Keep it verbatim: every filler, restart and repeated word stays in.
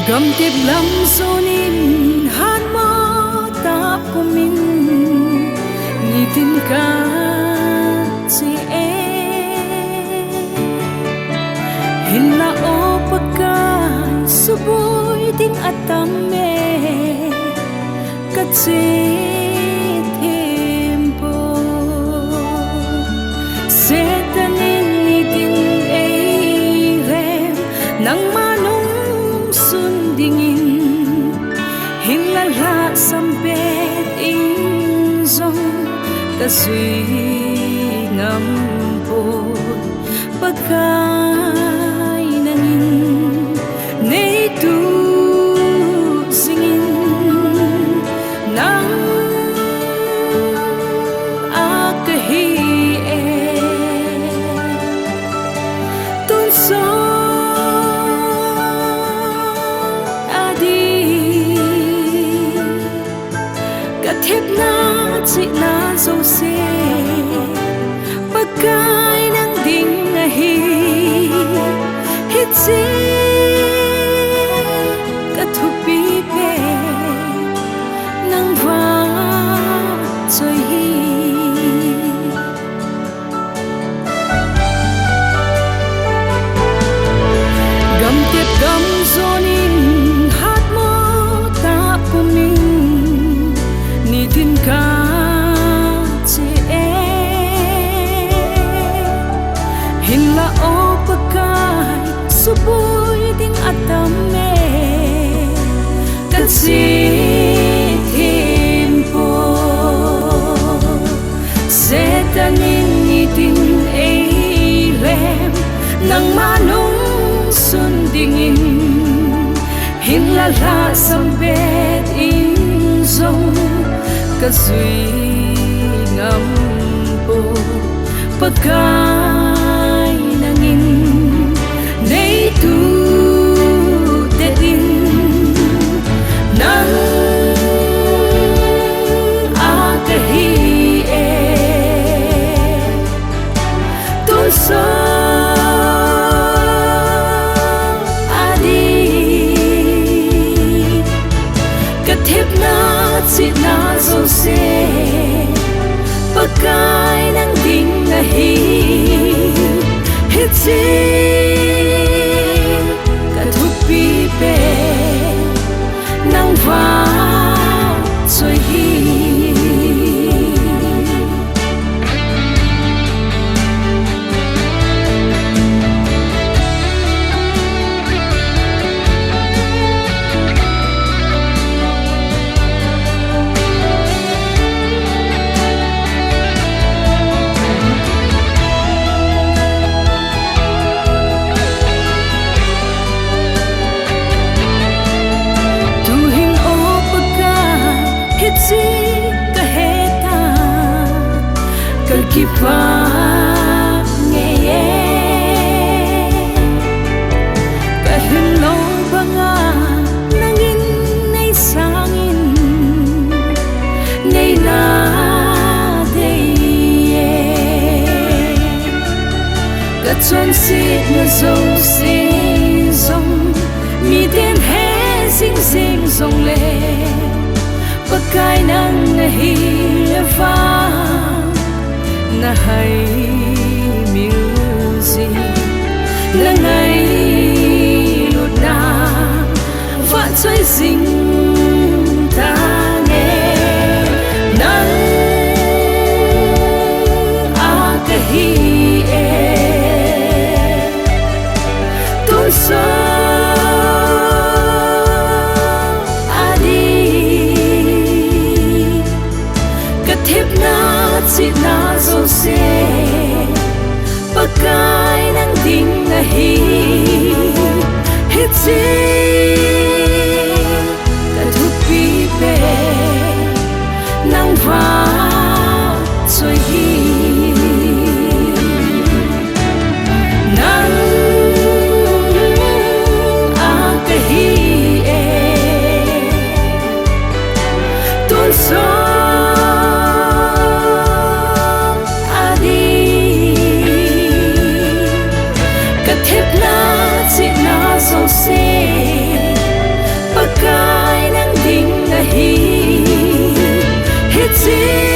Gamtep lam jonin hatmo tah pumin nitin kache e. Hinlah o Pakai, suboi ding atam e, kache thempoi. Satan in nitin eilem, nangma nungsun dingin, hinlah lhasam pet in jong kajui ngam poi. Pakai, nangin neitup jingin, nang a kahi e. Tonsot a ding kathepna chihna jouse, Pakai, nang ding ahi. Hiche kathupipet nang vahchoi hi. Gamtep gam jonin hatmo tah pumin nitin kache e. Hinlah o Pakai, suboi ding atam e, kache thempoi. Satan in nitin eilem, nangma nungsun dingin, hinlah lhasam pet in jong kajui ngam poi. Pakai, nangin neitup det in, nang a kahi e. Tonsot a ding kathepna chihna jouse, Pakai, nang ding ahi. Hiche kathupipet nang vahchoi hi. Tuhin o Pakai, hiche kahe tan, kakipah ngei e. Kalhun lou banga nangin nei sangin, neina dei e. Kachonsetna jouse jong miten he jing jing jongle, Pakai, nang nahi le vang, na haimil jing, na ngailutna vahchoi jing tange. Nang a kahi e. Tonsot a ding kathepna chihna jouse, Pakai, nang ding ahi. Hiche kathupipet nang vahchoi hi. Nang a kahi e. Tonsot a ding kathepna chihna jouse, kai nang ding ahi. Hiche